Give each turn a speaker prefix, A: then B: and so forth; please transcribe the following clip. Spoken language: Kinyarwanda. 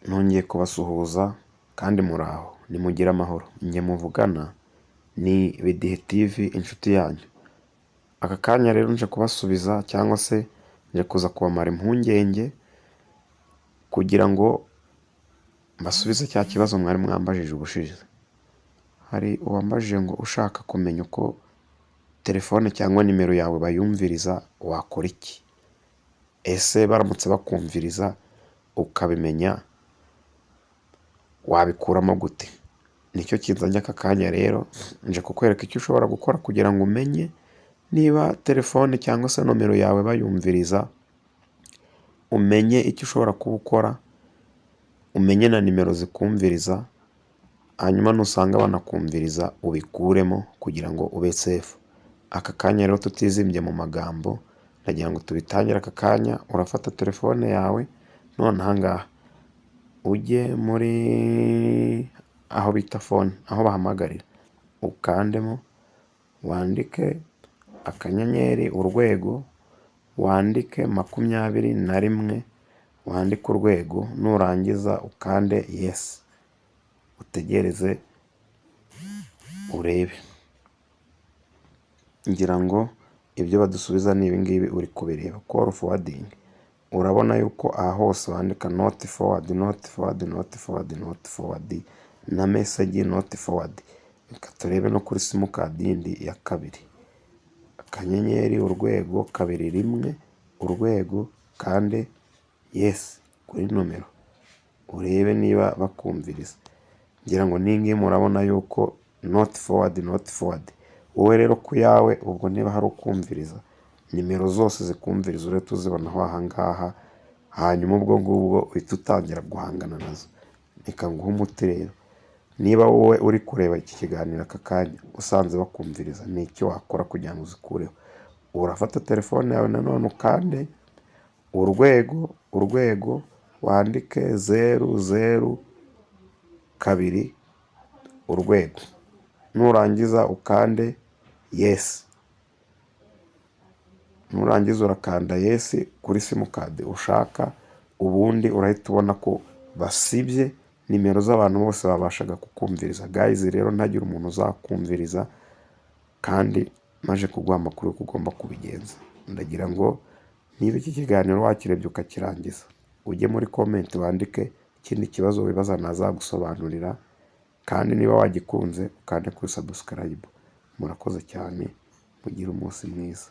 A: Nongeye kubasuhuza kandi muraho, nimugire amahoro. Njye muvugana ni Bidihe TV inshuti yanyu. Aka kanya rero nje kubasubiza cyangwa se nje kuza kubamara impungenge kugira ngo mbasubize cya kibazo mwari mwambajije ubushize. Hari uwambajije ngo ushaka kumenya uko telefone cyangwa nimero yawe bayumviriza wakora iki? Ese baramutse bakumviriza ukabimenya wabikuramo gute? Nicyo kinzanye aka kanya rero, nje kukwereka icyo ushobora gukora kugira ngo umenye niba telefone cyangwa se nomero yawe bayumviriza, umenye icyo ushobora kuba ukora, umenye na nimero zikumviriza, hanyuma nusanga banakumviriza ubikuremo kugira ngo ube safe. Aka kanya rero tutizimbye mu magambo, ndagira ngo tubitangire aka kanya, urafata telefone yawe none aha ngaha ujye muri aho bita phone, aho bahamagarira, ukandemo wandike akanyenyeri urwego, wandike 21, wandike urwego, nurangiza ukande yes, utegereze urebe. Ngira ngo ibyo badusubiza ni ibi ngibi uri kubireba, call forwarding. Urabona yuko aha hose bandika not forward, not forward, not forward, not forward na message not forward. Reka turebe no kuri simukadi yindi ya kabiri. Akanyenyeri urwego kabiri rimwe urwego kande yes kuri nomero, urebe niba bakumviriza. Ngira ngo n'iyi ngiyi murabona yuko not forward, not forward. Wowe rero ku yawe ubwo niba hari ukumviriza, nimero zose zikumviriza urahita uzibonaho aha ngaha, hanyuma ubwo ngubwo uhita utangira guhangana nazo. Reka nguhe umuti rero, niba wowe uri kureba iki kiganiro aka kanya usanze bakumviriza, ni iki wakora kugira ngo uzikureho? Urafata telefone yawe nanone ukande urwego urwego wandike zeru zeru kabiri urwego, nurangiza ukande yes, nurangiza urakanda yes kuri simukadi ushaka, ubundi urahita ubona ko basibye nimero z'abantu bose babashaga kukumviriza. Guys rero ntagire umuntu uzakumviriza kandi maje kuguha amakuru y'uko ugomba kubigenza. Ndagira ngo niba iki kiganiro wakirebye ukakirangiza, ujye muri comment wandike ikindi kibazo wibaza nazagusobanurira, kandi niba wagikunze ukande kuri subscribe. Murakoze cyane, mugire umunsi mwiza.